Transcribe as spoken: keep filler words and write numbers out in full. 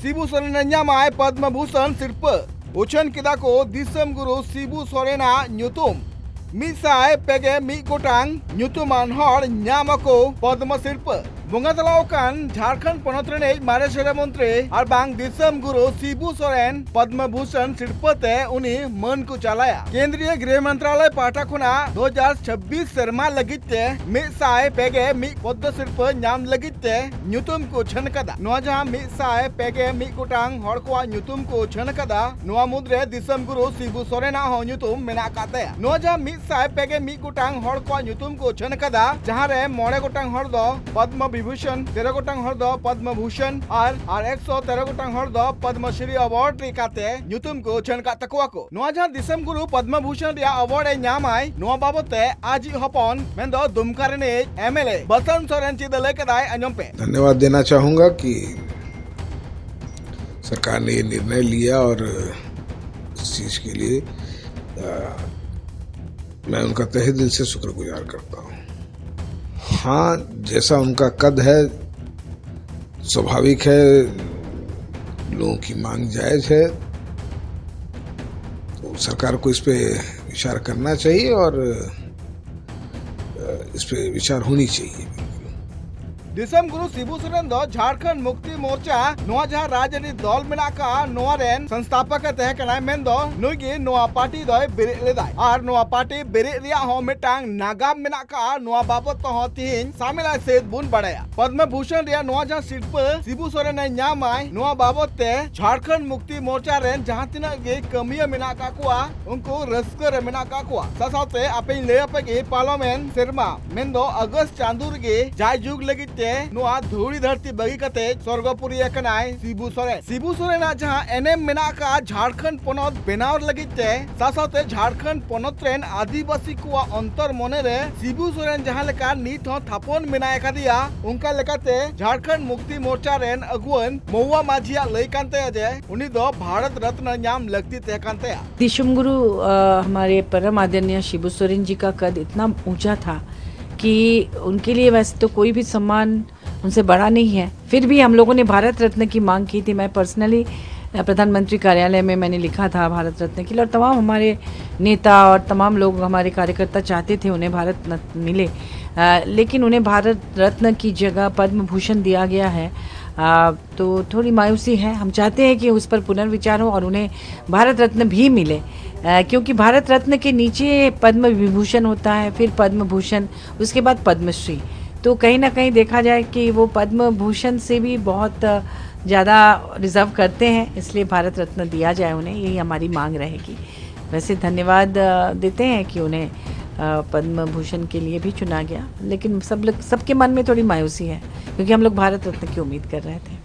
ᱥᱤᱵᱩ ᱥᱚᱨᱮᱱ ᱧᱟᱢᱟᱭ ᱯᱚᱫᱽᱢᱚ ᱵᱷᱩᱥᱚᱱ ᱥᱤᱨᱯᱟᱹ᱾ ᱩᱪᱷᱟᱹᱱ ᱠᱮᱫᱟ ᱠᱚ ᱫᱤᱥᱚᱢ ᱜᱩᱨᱩ ᱥᱤᱵᱩ ᱥᱚᱨᱮᱱᱟᱜ ᱧᱩᱛᱩᱢ᱾ ᱢᱤᱫ ᱥᱟᱭ ᱯᱮ ᱜᱮ ᱢᱤᱫ ᱜᱚᱴᱟᱝ ᱧᱩᱛᱩᱢᱟᱱ ᱦᱚᱲ ᱧᱟᱢ ᱟᱠᱚ ᱯᱚᱫᱽᱢᱚ ᱥᱤᱨᱯᱟᱹ᱾ ᱵᱚᱸᱜᱟ ᱛᱟᱞᱟᱣ ᱟᱠᱟᱱ ᱡᱷᱟᱲᱠᱷᱚᱸᱰ ᱯᱚᱱᱚᱛ ᱨᱤᱱᱤᱡ ᱢᱟᱨᱮ ᱥᱮᱨᱟ ᱢᱚᱱᱛᱨᱤ ᱟᱨ ᱵᱟᱝ ᱫᱤᱥᱚᱢ ᱜᱩᱨᱩ ᱥᱤᱵᱩ ᱥᱚᱨᱮᱱ ᱯᱚᱫᱽᱢᱚ ᱵᱷᱩᱥᱚᱱ ᱥᱤᱨᱯᱟᱹ ᱛᱮ ᱩᱱᱤ ᱢᱟᱹᱱ ᱠᱚ ᱪᱟᱞᱟᱭᱟ᱾ ᱠᱮᱱᱫᱨᱤᱭᱚ ᱜᱨᱤᱦ ᱢᱚᱱᱛᱨᱟᱞᱚᱭ ᱯᱟᱦᱴᱟ ᱠᱷᱚᱱᱟᱜ ᱫᱩ ᱦᱟᱡᱟᱨ ᱪᱷᱟᱵᱵᱤᱥ ᱥᱮᱨᱢᱟ ᱞᱟᱹᱜᱤᱫ ᱛᱮ ᱢᱤᱫ ᱥᱟᱭ ᱯᱮ ᱜᱮ ᱢᱤᱫ ᱯᱚᱫᱽᱢᱚ ᱥᱤᱨᱯᱟᱹ ᱧᱟᱢ ᱞᱟᱹᱜᱤᱫ ᱛᱮ ᱧᱩᱛᱩᱢ ᱠᱚ ᱩᱪᱷᱟᱹᱱ ᱟᱠᱟᱫᱟ᱾ ᱱᱚᱣᱟ ᱡᱟᱦᱟᱸ ᱢᱤᱫ ᱥᱟᱭ ᱯᱮ ᱜᱮ ᱢᱤᱫ ᱜᱚᱴᱟᱝ ᱦᱚᱲ ᱠᱚᱣᱟᱜ ᱧᱩᱛᱩᱢ ᱠᱚ ᱩᱪᱷᱟᱹᱱ ᱟᱠᱟᱫᱟ, ᱱᱚᱣᱟ ᱢᱩᱫᱽᱨᱮ ᱫᱤᱥᱚᱢ ᱜᱩᱨᱩ ᱥᱤᱵᱩ ᱥᱚᱨᱮᱱᱟᱜ ᱦᱚᱸ ᱧᱩᱛᱩᱢ ᱢᱮᱱᱟᱜ ᱟᱠᱟᱫ ᱛᱟᱭᱟ᱾ ᱱᱚᱣᱟ ᱡᱟᱦᱟᱸ ᱢᱤᱫ ᱥᱟᱭ ᱯᱮ ᱜᱮ ᱢᱤᱫ ᱜᱚᱴᱟᱝ ᱦᱚᱲ ᱠᱚᱣᱟᱜ ᱧᱩᱛᱩᱢ ᱠᱚ ᱩᱪᱷᱟᱹᱱ ᱟᱠᱟᱫᱟ, ᱡᱟᱦᱟᱸ ᱨᱮ ᱢᱚᱬᱮ ᱜᱚᱴᱟᱝ ᱦᱚᱲ ᱫᱚ ᱯᱚᱫᱽᱢᱚ ᱵᱤᱵᱷᱩᱥᱚᱱ, ᱛᱮᱨᱚ ᱜᱚᱴᱟᱝ ᱦᱚᱲ ᱫᱚ ᱯᱚᱫᱽᱢᱚ ᱵᱷᱩᱥᱚᱱ ᱟᱨ, ᱟᱨ ᱮᱠᱥᱚ ᱛᱮᱨᱚ ᱜᱚᱴᱟᱝ ᱦᱚᱲ ᱫᱚ ᱯᱚᱫᱽᱢᱚ ᱥᱨᱤ ᱟᱣᱟᱨᱰ ᱞᱮᱠᱟᱛᱮ ᱧᱩᱛᱩᱢ ᱠᱚ ᱩᱪᱷᱟᱹᱱ ᱟᱠᱟᱫ ᱛᱟᱠᱚᱣᱟ ᱠᱚ᱾ ᱱᱚᱣᱟ ᱡᱟᱦᱟᱸ ᱫᱤᱥᱚᱢ ᱜᱩᱨᱩ ᱯᱚᱫᱽᱢᱚ ᱵᱷᱩᱥᱚᱱ ᱨᱮᱭᱟᱜ ᱟᱣᱟᱨᱰ ᱮ ᱧᱟᱢᱟᱭ, ᱱᱚᱣᱟ ᱵᱟᱵᱚᱛ ᱛᱮ ᱟᱡᱤᱡ ᱦᱚᱯᱚᱱ ᱢᱮᱱᱫᱚ ᱫᱩᱢᱠᱟ ᱨᱤᱱᱤᱡ ᱮᱢ ᱮᱞ ᱮ ᱵᱟᱥᱚᱱᱛ ᱥᱚᱨᱮᱱ ᱪᱮᱫ ᱮ ᱞᱟᱹᱭ ᱠᱮᱫᱟᱭ, ᱟᱸᱡᱚᱢ ᱯᱮ᱾ धन्यवाद देना चाहूँगा कि सरकार ने ये निर्णय लिया और इस चीज़ के लिए अ, मैं उनका तहे दिल से शुक्रगुजार करता हूँ। हाँ, जैसा उनका कद है, स्वाभाविक है, लोगों की मांग जायज़ है, तो सरकार को इस पे विचार करना चाहिए और अ, इस पे विचार होनी चाहिए। ᱫᱤᱥᱚᱢ ᱜᱩᱨᱩ ᱥᱤᱵᱩ ᱥᱚᱨᱮᱱ ᱫᱚ ᱡᱷᱟᱲᱠᱷᱚᱸᱰ ᱢᱩᱠᱛᱤ ᱢᱳᱨᱪᱟ, ᱱᱚᱣᱟ ᱡᱟᱦᱟᱸ ᱨᱟᱡᱽᱟᱹᱨᱤ ᱫᱚᱞ ᱢᱮᱱᱟᱜ ᱟᱠᱟᱫᱼᱟ, ᱱᱚᱣᱟ ᱨᱮᱱ ᱥᱚᱝᱥᱛᱷᱟᱯᱚᱠ ᱮ ᱛᱟᱦᱮᱸ ᱠᱟᱱᱟᱭ᱾ ᱢᱮᱱᱫᱚ ᱱᱩᱭ ᱜᱮ ᱱᱚᱣᱟ ᱯᱟᱨᱴᱤ ᱫᱚᱭ ᱵᱮᱨᱮᱫ ᱞᱮᱫᱟᱭ ᱟᱨ ᱱᱚᱣᱟ ᱯᱟᱨᱴᱤ ᱵᱮᱨᱮᱫ ᱨᱮᱭᱟᱜ ᱦᱚᱸ ᱢᱤᱫᱴᱟᱝ ᱱᱟᱜᱟᱢ ᱢᱮᱱᱟᱜ ᱟᱠᱟᱫᱼᱟ᱾ ᱱᱚᱣᱟ ᱵᱟᱵᱚᱛ ᱛᱮᱦᱚᱸ ᱛᱤᱦᱤᱧ ᱥᱟᱢᱮᱞᱟᱭ ᱥᱮᱫ ᱵᱚᱱ ᱵᱟᱲᱟᱭᱟ᱾ ᱯᱚᱫᱽᱢᱚ ᱵᱷᱩᱥᱚᱱ ᱨᱮᱭᱟᱜ ᱱᱚᱣᱟ ᱡᱟᱦᱟᱸ ᱥᱤᱨᱯᱟᱹ ᱥᱤᱵᱩ ᱥᱚᱨᱮᱱ ᱮ ᱧᱟᱢᱟᱭ, ᱱᱚᱣᱟ ᱵᱟᱵᱚᱛ ᱛᱮ ᱡᱷᱟᱲᱠᱷᱚᱸᱰ ᱢᱩᱠᱛᱤ ᱢᱳᱨᱪᱟ ᱨᱮᱱ ᱡᱟᱦᱟᱸ ᱛᱤᱱᱟᱹᱜ ᱜᱮ ᱠᱟᱹᱢᱤᱭᱟᱹ ᱢᱮᱱᱟᱜ ᱟᱠᱟᱫ ᱠᱚᱣᱟ, ᱩᱱᱠᱩ ᱨᱟᱹᱥᱠᱟᱹ ᱨᱮ ᱢᱮᱱᱟᱜ ᱟᱠᱟᱫ ᱠᱚᱣᱟ᱾ ᱥᱟᱶᱥᱟᱶᱛᱮ ᱟᱯᱮᱧ ᱞᱟᱹᱭ ᱟᱯᱮ ᱜᱮ, ᱯᱟᱨᱚᱢᱮᱱ ᱥᱮᱨᱢᱟ ᱢᱮᱱᱫᱚ ᱟᱜᱚᱥᱴ ᱪᱟᱸᱫᱳ ᱨᱮᱜᱮ ᱡᱟᱭᱡᱩᱜᱽ ᱞᱟᱹᱜᱤᱫ ᱛᱮ ᱱᱚᱣᱟ ᱫᱷᱩᱲᱤ ᱫᱷᱟᱹᱨᱛᱤ ᱵᱟᱹᱜᱤ ᱠᱟᱛᱮ ᱥᱚᱨᱜᱚᱯᱩᱨᱤ ᱟᱠᱟᱱᱟᱭ ᱥᱤᱵᱩ ᱥᱚᱨᱮᱱ᱾ ᱥᱤᱵᱩ ᱥᱚᱨᱮᱱᱟᱜ ᱡᱟᱦᱟᱸ ᱮᱱᱮᱢ ᱢᱮᱱᱟᱜ ᱟᱠᱟᱫᱼᱟ ᱡᱷᱟᱲᱠᱷᱚᱸᱰ ᱯᱚᱱᱚᱛ ᱵᱮᱱᱟᱣ ᱞᱟᱹᱜᱤᱫ ᱛᱮ, ᱥᱟᱶᱥᱟᱶᱛᱮ ᱡᱷᱟᱲᱠᱷᱚᱸᱰ ᱯᱚᱱᱚᱛ ᱨᱮᱱ ᱟᱹᱫᱤᱵᱟᱹᱥᱤ ᱠᱚᱣᱟᱜ ᱚᱱᱛᱚᱨ ᱢᱚᱱᱮ ᱨᱮ ᱥᱤᱵᱩ ᱥᱚᱨᱮᱱ ᱡᱟᱦᱟᱸ ᱞᱮᱠᱟ ᱱᱤᱛ ᱦᱚᱸ ᱛᱷᱟᱯᱚᱱ ᱢᱮᱱᱟᱭ ᱟᱠᱟᱫᱮᱭᱟ, ᱚᱱᱠᱟ ᱞᱮᱠᱟᱛᱮ ᱡᱷᱟᱲᱠᱷᱚᱸᱰ ᱢᱩᱠᱛᱤ ᱢᱳᱨᱪᱟ ᱨᱮᱱ ᱟᱹᱜᱩᱣᱟᱹᱱ ᱢᱚᱦᱩᱣᱟ ᱢᱟᱹᱡᱷᱤᱭᱟᱜ ᱞᱟᱹᱭ ᱠᱟᱱ ᱛᱟᱭᱟ ᱡᱮ ᱩᱱᱤ ᱫᱚ ᱵᱷᱟᱨᱚᱛ ᱨᱚᱛᱱᱚ ᱧᱟᱢ ᱞᱟᱹᱠᱛᱤ ᱛᱟᱦᱮᱸ ᱠᱟᱱ ᱛᱟᱭᱟ᱾ दिशुम गुरु अ, हमारे परम आदरणीय शिबू सोरेन जी का कद इतना ऊंचा था कि उनके लिए वैसे तो कोई भी सम्मान उनसे बड़ा नहीं है। फिर भी हम लोगों ने भारत रत्न की मांग की थी। मैं पर्सनली प्रधानमंत्री कार्यालय में मैंने लिखा था भारत रत्न के लिए, और तमाम हमारे नेता और तमाम लोग, हमारे कार्यकर्ता चाहते थे उन्हें भारत रत्न मिले, अ, लेकिन उन्हें भारत रत्न की जगह पद्म भूषण दिया गया है। अ, तो थोड़ी मायूसी है। हम चाहते हैं कि उस पर पुनर्विचार हो और उन्हें भारत रत्न भी मिले, अ, क्योंकि भारत रत्न के नीचे पद्म विभूषण होता है, फिर पद्म भूषण, उसके बाद पद्मश्री। तो कहीं ना कहीं देखा जाए कि वो पद्म भूषण से भी बहुत, अ, ज़्यादा रिजर्व करते हैं, इसलिए भारत रत्न दिया जाए उन्हें, यही हमारी मांग रहेगी। वैसे धन्यवाद, अ, देते हैं कि उन्हें, अ, पद्म भूषण के लिए भी चुना गया, लेकिन सब लोग, सबके मन में थोड़ी मायूसी है, क्योंकि हम लोग भारत रत्न की उम्मीद कर रहे थे।